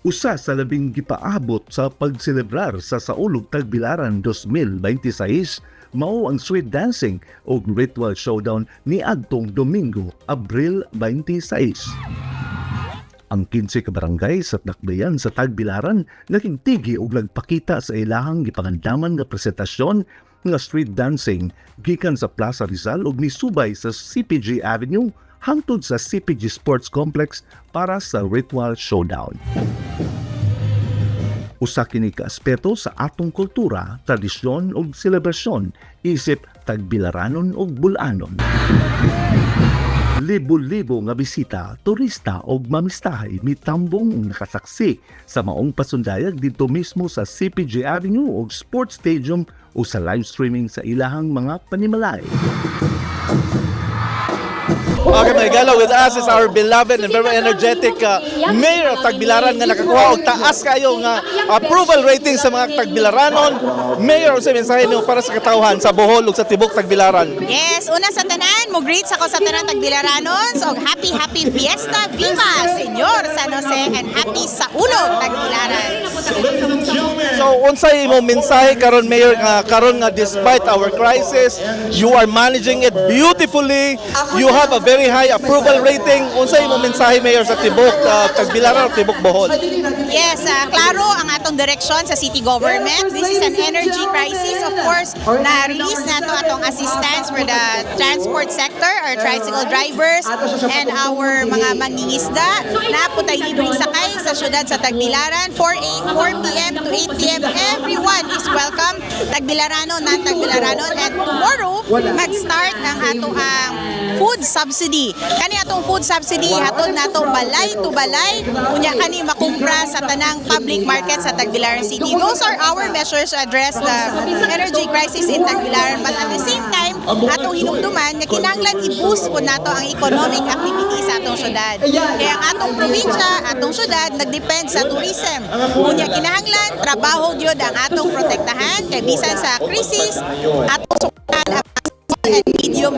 Usa sa labing gipaabot sa pagselebrar sa Saulog Tagbilaran 2026 mao ang street dancing o ritual showdown ni adtong Domingo, Abril 26. Ang 15 ka barangay sa dakbayan sa Tagbilaran naging tigi og nagpakita sa ilahang gipangandaman nga presentasyon nga street dancing gikan sa Plaza Rizal ug nisubay sa CPG Avenue hangtod sa CPG Sports Complex para sa ritual showdown. Usa kini ka aspeto sa atong kultura, tradisyon ug selebrasyon isip Tagbilaranon ug Bol-anon. Libo-libo nga bisita, turista ug mamistahay mitambong ug nakasaksi sa maong pasundayag didto mismo sa CPG Avenue ug Sports Stadium o sa live streaming sa ilahang mga panimalay. Okay, mga higala, with us is our beloved and very energetic Mayor of Tagbilaran nga nakakuha og taas kayo nga approval rating sa mga Tagbilaranon. Mayor, unsa mensahe nimo para sa katawhan sa Bohol ug sa tibok Tagbilaran? Yes, una sa tanan, mo greet sa ko sa tanan Tagbilaranon. So happy happy fiesta, viva Señor San Jose and happy Saulog Tagbilaran. So unsay imong mensahe karon, Mayor, nga karon nga despite our crisis, you are managing it beautifully. You have a very high approval rating. Unsay imong mensahe, Mayor, sa tibok Tagbilaran o tibok Bohol? Yes, klaro ang atong direksyon sa city government. This is an energy crisis. Of course, na-release nato atong assistance for the transport sector, our tricycle drivers, and our mga mangingisda. Naa pod tay libreng sakay sa syudad sa Tagbilaran, 4 p.m. to 8 p.m. Everyone is welcome. Tagbilarano, non-Tagbilarano. And tomorrow, mag-start ang atong ang food subsidy. Kani atong food subsidy hatod nato balay to balay, unya kani makumpra sa tanang public market sa Tagbilaran City. Those are our measures to address the energy crisis in Tagbilaran. But at the same time, atong hinumduman nga kinahanglan i-boost pod nato ang economic activity sa atong syudad. Kaya ang atong probinsya, atong syudad nagdepend sa tourism. Unya kinahanglan trabaho gyud ang atong protektahan kay bisan sa crisis atong sukan ang small and medium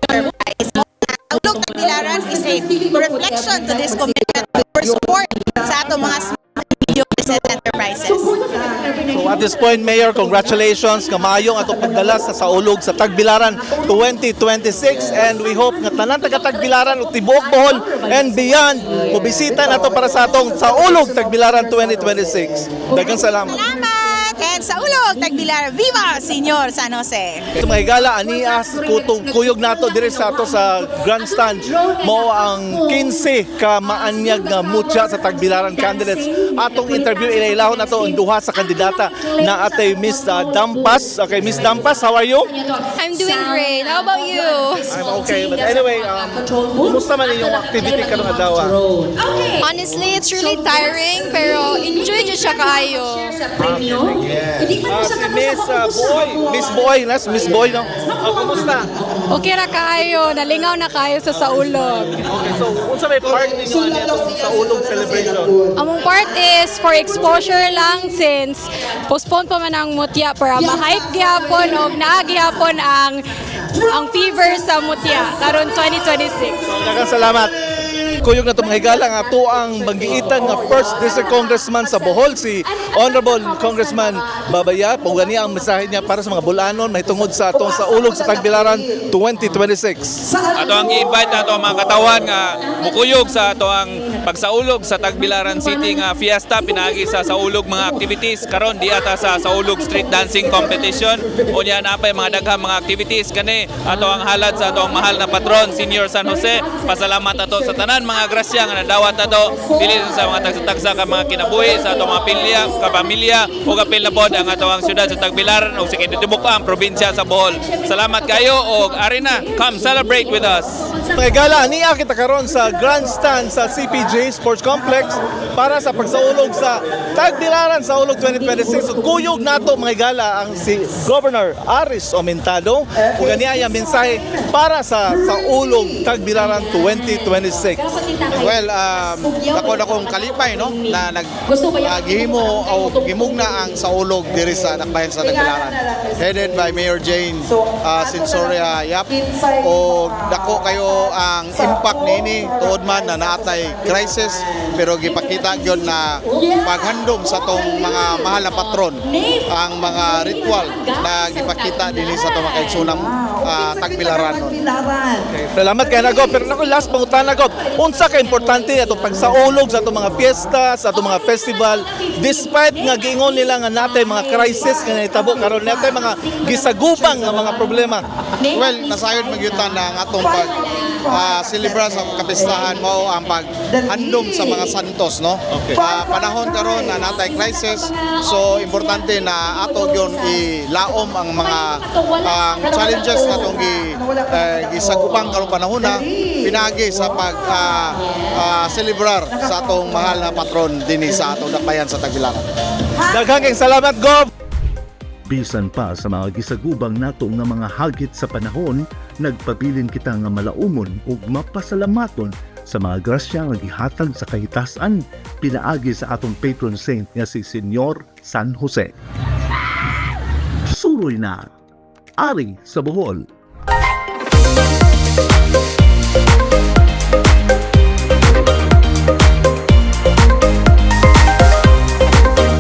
enterprise. Saulog Tagbilaran is a reflection to this commitment for support sa atong mga small and medium business enterprises. So at this point, Mayor, congratulations. Kamaayong atong pagdala sa Saulog sa Tagbilaran 2026 and we hope nga tanan taga Tagbilaran ug tibuok Bohol and beyond mobisita nato para sa atong Saulog Tagbilaran 2026. Daghang salamat. Salamat! And Saulog Tagbilaran, viva Señor San Jose! Ito, mga higala, anias kutog kuyog nato diri sa ato sa grandstand mao ang 15 ka maanyag nga mutya sa Tagbilaran candidates. Atong interview, ilailahon nato ang duha sa kandidata na atay Miss Dampas. Okay, Miss Dampas, how are you? I'm doing great. How about you? I'm okay. But anyway, kumusta man inyong activity karong adlaw? Honestly, it's really tiring, pero enjoy jud siya kaayo. Si Miss Boy, Miss Boy, nas Miss Boy, no? Kumusta? Okay ra kaayo, nalingaw na kaayo sa saulog. Okay, so unsa may part ninyo ani atong Saulog celebration? Among part is for exposure lang since postpone pa man ang mutya para ma-hype gihapon og naa gihapon ang fever sa mutya karon 2026. Daghang salamat. Kuyog na itong mga higala nga ato ang banggiitan nga first district congressman sa Bohol, si Honorable Congressman Babaya. Kung gani ang mensahe niya para sa mga Bol-anon mahitungod sa atong Saulog sa Tagbilaran 2026. Ato ang gi-invite nato ang mga katawan nga mukuyog sa ato ang pagsaulog sa Tagbilaran City nga fiesta pinaagi sa saulog mga activities karon di ata sa Saulog Street Dancing Competition. Unya naa pay mga daghang mga activities. Kani ato ang halad sa ato ang mahal na patron, Senior San Jose. Pasalamat ato sa tanan mga grasya nga nadawat nato dili sa mga tagsa-tagsa ka mga kinabuhi sa ato mga pilya kapamilya ug apil na pod ang ato ang syudad sa Tagbilaran ug sa kinatibuk ang probinsya sa Bohol. Salamat kayo og ari na, come celebrate with us. Mga higala, ania kita karon sa grandstand sa CPJ Sports Complex para sa pagsaulog sa Tagbilaran Saulog 2026. So, kuyog nato, mga higala, ang si Governor Aris Aumentado ug gani ang mensahe para sa Saulog Tagbilaran 2026. Well, dako na kong kalipay, no, na nag gihimo o gimugna ang Saulog diri sa Dakbayan sa Tagbilaran. Headed by Mayor Jane Sensoria Yap o dako kayo. ang impact niini, tuod man na naatay crisis, pero gipakita gyud na paghandom sa tong mga mahal na patron ang mga ritual na gipakita dinhi sa atong mga kaigsoonang Tagbilaranon. Salamat kay na, Gob. Pero nako, last pangutana, Gob. Unsa ka importante atong pagsaulog sa atong mga fiesta, sa atong mga festival, despite nga giingon nila nga natay mga crisis nga nahitabo karon, natay mga gisagupang nga mga problema? Well, nasayod magyutan na ang atong pag selebra sa kapistahan mao ang paghandom sa mga santos, no? Panahon karon na natay crisis, so importante na ato gyud ilaom ang mga ang challenges na atong gisagupang karong panahon na pinagi sa pag celebrar sa atong mahal na patron dinhi sa atong dakbayan sa Tagbilaran. Daghang kayong salamat, Gob. Bisan pa sa mga gisagubang nato nga mga hagit sa panahon, nagpabilin kita nga malaumon ug mapasalamaton sa mga grasya nga gihatag sa kahitasan pinaagi sa atong patron saint nga si Senyor San Jose. Suroy na, ari sa Bohol.